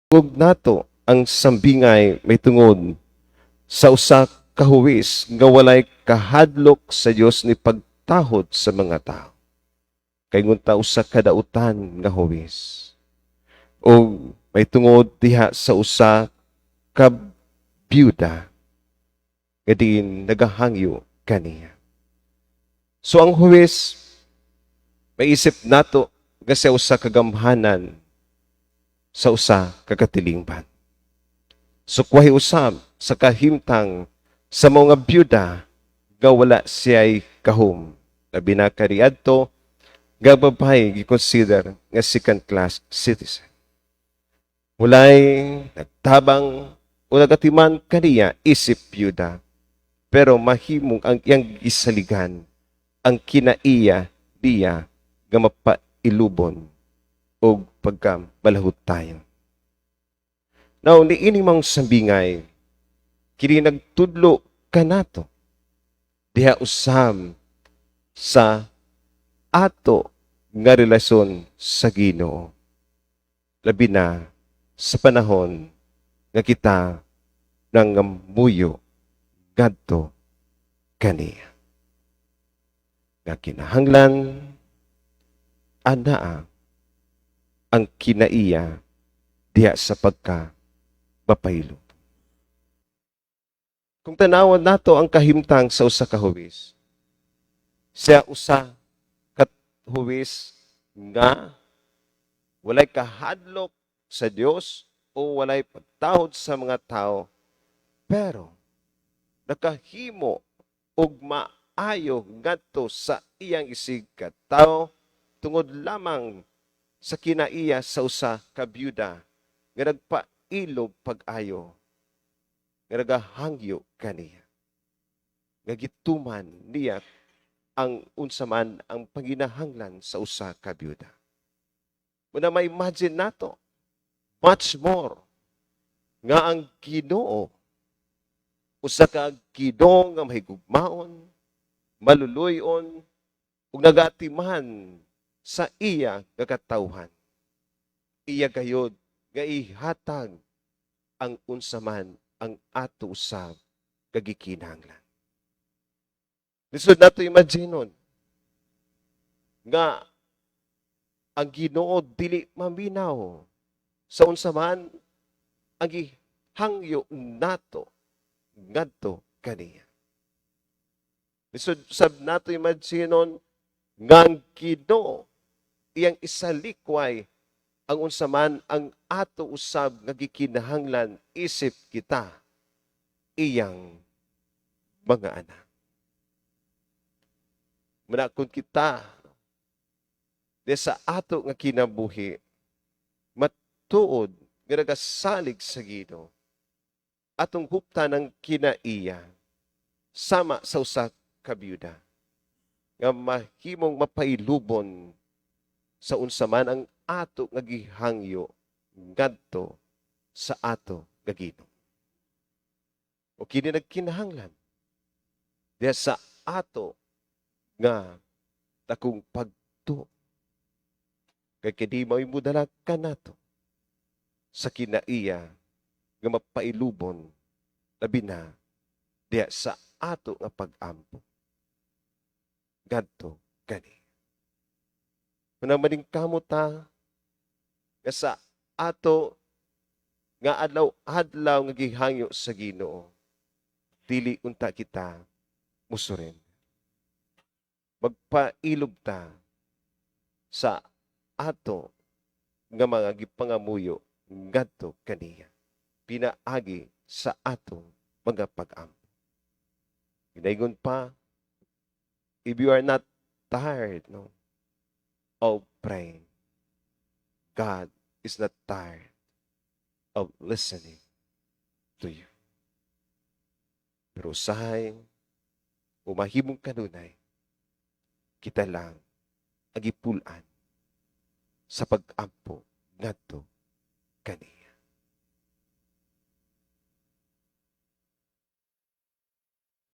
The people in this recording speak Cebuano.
Ug nato ang sambingay may tungod sa usa ka huwis nga walay kahadlok sa Dios ni pagtahod sa mga tao. Kay ngunta usa ka dautan nga huwis. O may tungod diha sa usa ka byuda nga diin nagahangyo kaniya. So ang huwis, maisip nato nga sa usa ka gamhanan, sa usa ka katilingban. Sukwahi usab sa kahimtang sa mga byuda nga wala siya'y kahum. Labi na kaniadto nga babae gi-consider nga second class citizen. Walay nagtabang o nagatiman kaniya isip byuda. Pero mahimong ang iyang gisaligan ang kinaiya diya nga mapailubon og pagka balahutayon. Now, niini mang sambingay, kini nagtudlo kanato diha usab sa ato nga relasyon sa Ginoo. Labi na sa panahon nga kita nangamuyo ngadto kaniya. Nga kinahanglan anaa ang kinaiya diha sa pagka mapaylo. Kung tanawon nato ang kahimtang sa usa ka huwis, siya usa ka huwis nga walay kahadlok sa Dios o walay pagtahod sa mga tao, pero nakahimo og maayo ngadto sa iyang isig tao tungod lamang sa kinaiya sa usa ka byuda nga nagpailob pag-ayo, nga nagahangyo kaniya, nga gituman niya ang unsa man ang panginahanglan sa usa ka byuda. Muna ma-imagine nato much more nga ang Ginoo, usa ka Ginoo nga mahigugmaon, maluluy-on ug nagatiman sa iya nga katawhan. Iya gayod nga ihatag ang unsa man ang ato usab kagikinahanglan. Lisod nato imaginon nga ang Ginoo dili maminaw sa unsa man ang gihangyo nato ngadto kaniya. Lisod sab nato imaginon nga ang Ginoo iyang isalikway ang unsa man ang ato usab nga gikinahanglan isip kita iyang mga anak. Muna kung kita di sa ato nga kinabuhi matuod nga nagasalig sa Ginoo, atong huptan ang kinaiya sama sa usa ka byuda nga mahimong mapailubon sa unsa man ang ato nga gihangyo ngadto sa ato nga Ginoo. O kini nagkinahanglan diha sa ato nga dakong pagtuo. Kay kini mao'y modala kanato sa kinaiya nga mapailubon, labi na diha sa ato nga pag-ampo ngadto kani. Muna maningkamot ta nga sa ato nga adlaw-adlaw nga gihangyo sa Ginoo, dili unta kita musurrender. Magpailob ta sa ato nga mga gipangamuyo ngadto kaniya pinaagi sa atong mga pag-ampo. Ginaingon pa, if you are not tired, no, of praying, God is not tired of listening to you. Pero usahay, umahimong kanunay, kita lang ang gipul-an sa pag-ampo ngadto kaniya.